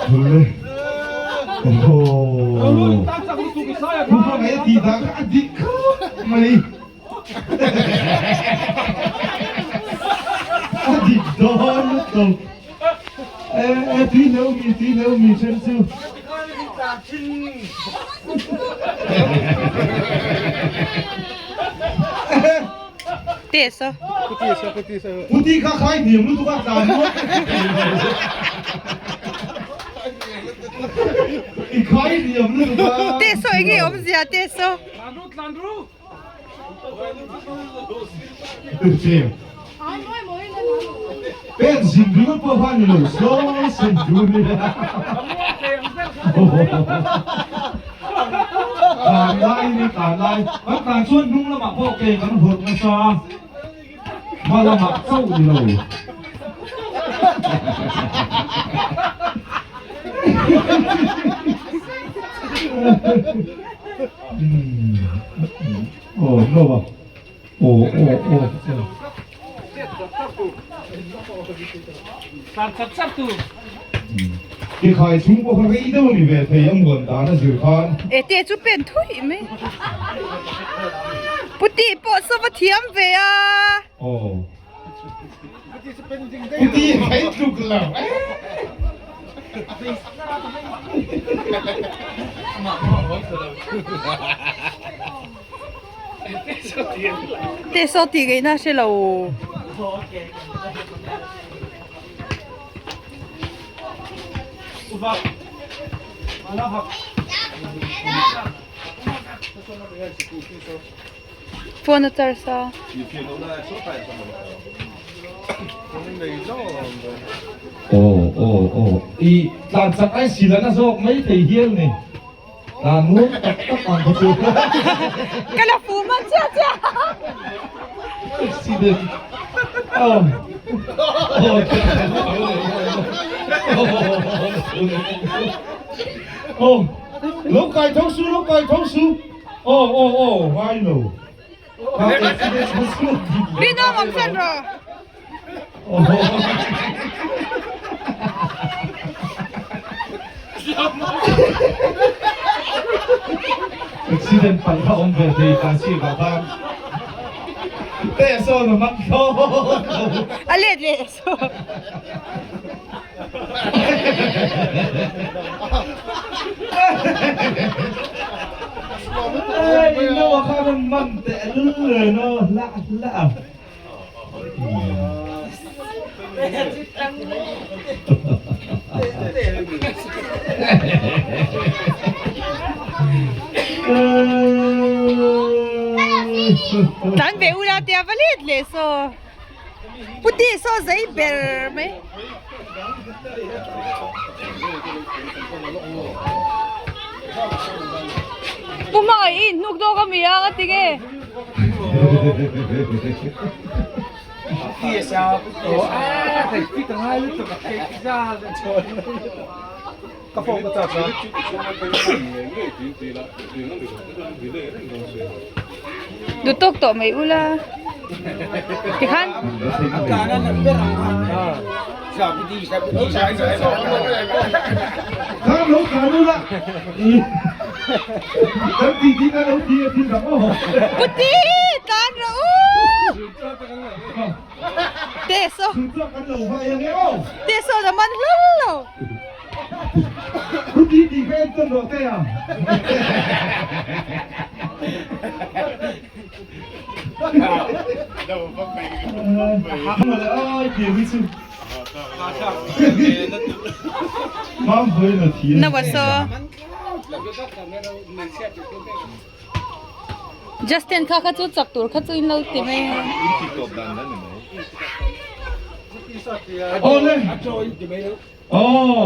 Awle. Aww. Pu Hmangaih a tih dan kha a dik khawp mai. A dik dawn lutuk. E e tui hleuh mi tui hleuh mi then chu. Test a. Puti kha khai hniam lutuk a tlan ngawt I khai hniam lutuk a. Test aw enge awmzia test aw. Pen zin ringawt pawh kha ni lo sawi sawi tur ni. Tlan lai ni tlan lai kan tlan chuan hnung lamah pawh ke kan vawrh nasa a, hma lamah chauh ni lo. Aw no a aw aw aw Ti khai chhung pawh kha rei deuh a ni ve thei a muan dan a zir khan. E te chu pen thui mai. Puti pawh saw va thiam ve a. Aw. Puti khai tluk lo. Te saw tih ngaihna a hre lo. Phone a charge a. Aw aw aw i tlan chak ai si la na zawk mai thei hial ni. Tlan muang tak tak ang kha chu. Ka la fu man chiah chiah. Accident. Aw. Aw. Lo kai tho su lo kai tho su. Aw aw aw ngai lo. Rinawm awm san rawh. Accident palh kha awm ve thei ta si vah khan te sawn a man thlawt lo. A let leh saw. Ei no a khan an man teh lul reng a hlah hlah a. Tlan ve ula tia va let leh saw. Puti saw zei ber mai. Pu Hmangaih i inhnuk dawk a mi a nga tinge? Duh tawk tawh mai ula tikhan. Puti tan rawh u. Te saw te saw na man hlul lo. Nawa saw. Justin kha kha chu chak tur kha chu in lo ti mai a. Awle. Aw.